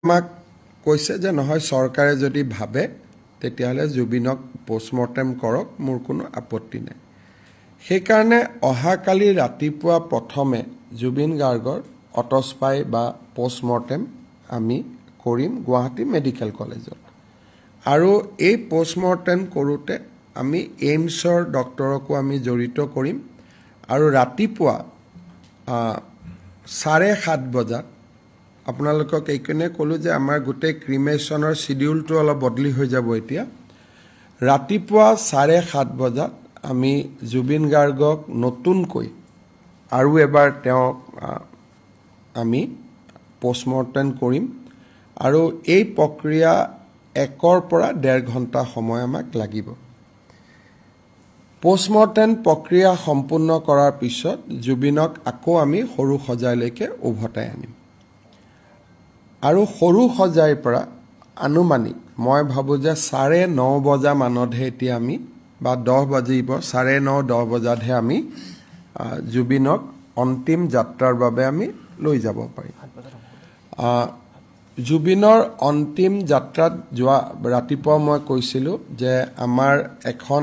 আমাক কৈছে যে নহয়, চৰকাৰে যদি ভাবে তেতিয়াহ'লে জুবিনক পষ্টমৰ্টেম কৰক, মোৰ কোনো আপত্তি নাই। সেইকাৰণে অহাকালি ৰাতিপুৱা প্ৰথমে জুবিন গাৰ্গৰ অট'স্পাই বা পষ্টমৰ্টেম আমি কৰিম গুৱাহাটী মেডিকেল কলেজত। আৰু এই পষ্টমৰ্টেম কৰোঁতে আমি এইমছৰ ডক্টৰকো আমি জড়িত কৰিম। আৰু ৰাতিপুৱা 7:30 বজাত আপোনালোকক এইকাৰণে ক'লোঁ যে আমাৰ গোটেই ক্ৰিমেশ্যনৰ চিডিউলটো অলপ বদলি হৈ যাব। এতিয়া ৰাতিপুৱা 7:30 বজাত আমি জুবিন গাৰ্গক নতুনকৈ আৰু এবাৰ তেওঁক আমি পষ্টমৰ্টেম কৰিম। আৰু এই প্ৰক্ৰিয়া 1ৰ পৰা 1.5 ঘণ্টা সময় আমাক লাগিব। পষ্টমৰ্টেম প্ৰক্ৰিয়া সম্পূৰ্ণ কৰাৰ পিছত জুবিনক আকৌ আমি সৰু সজাইলৈকে উভতাই আনিম। আৰু সৰু সজাইৰ পৰা আনুমানিক মই ভাবোঁ যে 9:30 বজা মানতহে এতিয়া আমি বা 10 বাজিব, 9:30 10 বজাতহে আমি জুবিনক অন্তিম যাত্ৰাৰ বাবে আমি লৈ যাব পাৰিম। জুবিনৰ অন্তিম যাত্ৰাত যোৱা ৰাতিপুৱা মই কৈছিলোঁ যে আমাৰ এখন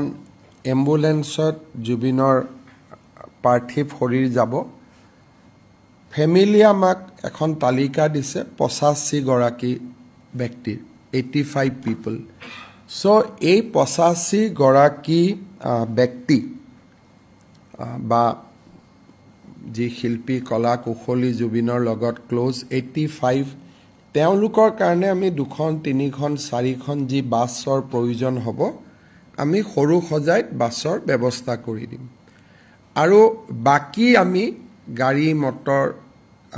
এম্বুলেন্সত জুবিনৰ পাৰ্থিৱ শৰীৰ যাব। ফেমিলিয়ে আমাক এখন তালিকা দিছে 85 গৰাকী ব্যক্তিৰ, 85 পিপল। চ' এই 85 গৰাকী ব্যক্তি বা যি শিল্পী কলা কুশলী জুবিনৰ লগত ক্ল'জ 85, তেওঁলোকৰ কাৰণে আমি 2খন 3খন 4খন যি বাছৰ প্ৰয়োজন হ'ব আমি সৰু সজাইত বাছৰ ব্যৱস্থা কৰি দিম। আৰু বাকী আমি গাড়ী মটৰ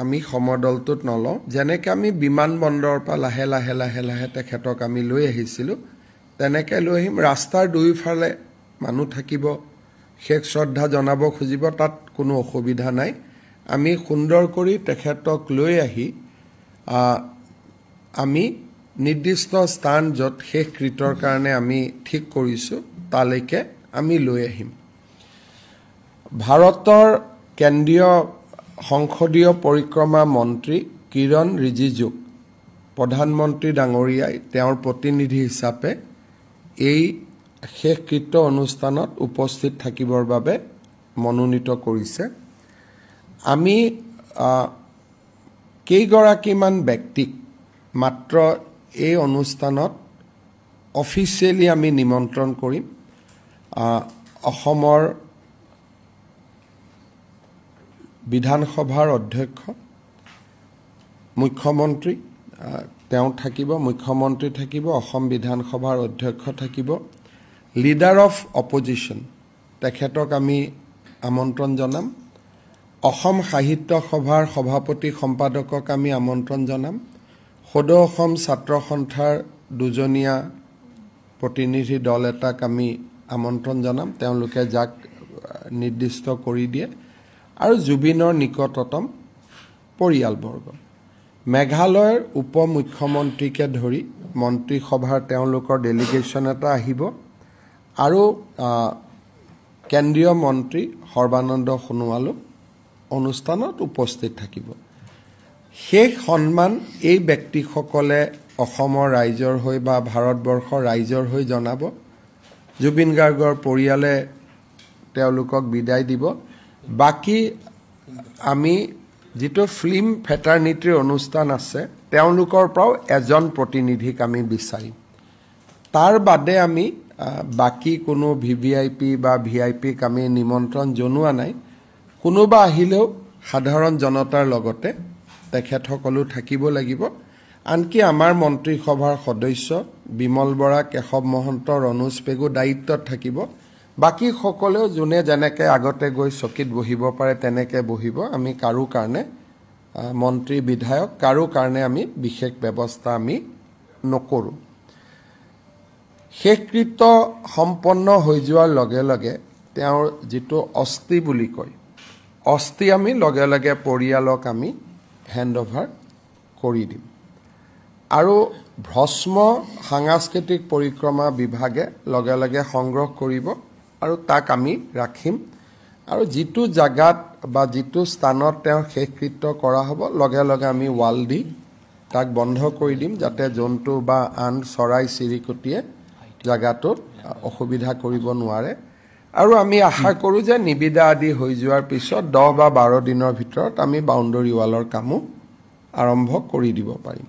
আমি সমদলটোত নলওঁ। যেনেকৈ আমি বিমানবন্দৰৰ পৰা লাহে লাহে লাহে লাহে তেখেতক আমি লৈ আহিছিলোঁ, তেনেকৈ লৈ আহিম। ৰাস্তাৰ দুয়োফালে মানুহ থাকিব, শেষ শ্ৰদ্ধা জনাব খুজিব, তাত কোনো অসুবিধা নাই। আমি সুন্দৰ কৰি তেখেতক লৈ আহি আমি নিৰ্দিষ্ট স্থান য'ত শেষকৃতৰ কাৰণে আমি ঠিক কৰিছোঁ তালৈকে আমি লৈ আহিম। ভাৰতৰ কেন্দ্ৰীয় সংসদীয় পৰিক্ৰমা মন্ত্ৰী কিৰণ ৰিজিজুক প্ৰধানমন্ত্ৰী ডাঙৰীয়াই তেওঁৰ প্ৰতিনিধি হিচাপে এই শেষকৃত্য অনুষ্ঠানত উপস্থিত থাকিবৰ বাবে মনোনীত কৰিছে। আমি কেইগৰাকীমান ব্যক্তিক মাত্ৰ এই অনুষ্ঠানত অফিচিয়েলি আমি নিমন্ত্ৰণ কৰিম। অসমৰ বিধানসভাৰ অধ্যক্ষ, মুখ্যমন্ত্ৰী তেওঁ থাকিব, মুখ্যমন্ত্ৰী থাকিব, অসম বিধানসভাৰ অধ্যক্ষ থাকিব, লিডাৰ অফ অপজিশ্যন তেখেতক আমি আমন্ত্ৰণ জনাম, অসম সাহিত্য সভাৰ সভাপতি সম্পাদকক আমি আমন্ত্ৰণ জনাম, সদৌ অসম ছাত্ৰ সন্থাৰ দুজনীয়া প্ৰতিনিধি দল এটাক আমি আমন্ত্ৰণ জনাম, তেওঁলোকে যাক নিৰ্দিষ্ট কৰি দিয়ে, আৰু জুবিনৰ নিকটতম পৰিয়ালবৰ্গ। মেঘালয়ৰ উপ মুখ্যমন্ত্ৰীকে ধৰি মন্ত্ৰীসভাৰ তেওঁলোকৰ ডেলিগেশ্যন এটা আহিব আৰু কেন্দ্ৰীয় মন্ত্ৰী সৰ্বানন্দ সোণোৱালো অনুষ্ঠানত উপস্থিত থাকিব। শেষ সন্মান এই ব্যক্তিসকলে অসমৰ ৰাইজৰ হৈ বা ভাৰতবৰ্ষৰ ৰাইজৰ হৈ জনাব। জুবিন গাৰ্গৰ পৰিয়ালে তেওঁলোকক বিদায় দিব। বাকী আমি যিটো ফিল্ম ফেটাৰ্নিটিৰ অনুষ্ঠান আছে তেওঁলোকৰ পৰাও এজন প্ৰতিনিধিক আমি বিচাৰিম। তাৰ বাদে আমি বাকী কোনো VVIP বা VIPক আমি নিমন্ত্ৰণ জনোৱা নাই। কোনোবা আহিলেও সাধাৰণ জনতাৰ লগতে তেখেতসকলো থাকিব লাগিব। আনকি আমাৰ মন্ত্ৰীসভাৰ সদস্য বিমল বৰা, কেশৱ মহন্ত, ৰণোজ পেগু দায়িত্বত থাকিব। বাকী সকলেও যোনে যেনেকৈ আগতে গৈ চকীত বহিব পাৰে তেনেকৈ বহিব। আমি কাৰো কাৰণে মন্ত্ৰী বিধায়ক কাৰো কাৰণে আমি বিশেষ ব্যৱস্থা আমি নকৰোঁ। শেষকৃত্য সম্পন্ন হৈ যোৱাৰ লগে লগে তেওঁৰ যিটো অস্থি বুলি কয়, অস্থি আমি লগে লগে পৰিয়ালক আমি হেণ্ড অভাৰ কৰি দিম। আৰু ভস্ম সাংস্কৃতিক পৰিক্ৰমা বিভাগে লগে লগে সংগ্ৰহ কৰিব আৰু তাক আমি ৰাখিম। আৰু যিটো জাগাত বা যিটো স্থানত তেওঁৰ শেষকৃত্য কৰা হ'ব লগে লগে আমি ৱাল দি তাক বন্ধ কৰি দিম, যাতে জন্তু বা আন চৰাই চিৰিকটিয়ে জেগাটোত অসুবিধা কৰিব নোৱাৰে। আৰু আমি আশা কৰোঁ যে নিবিদা আদি হৈ যোৱাৰ পিছত 10 বা 12 দিনৰ ভিতৰত আমি বাউণ্ডৰী ৱালৰ কামো আৰম্ভ কৰি দিব পাৰিম।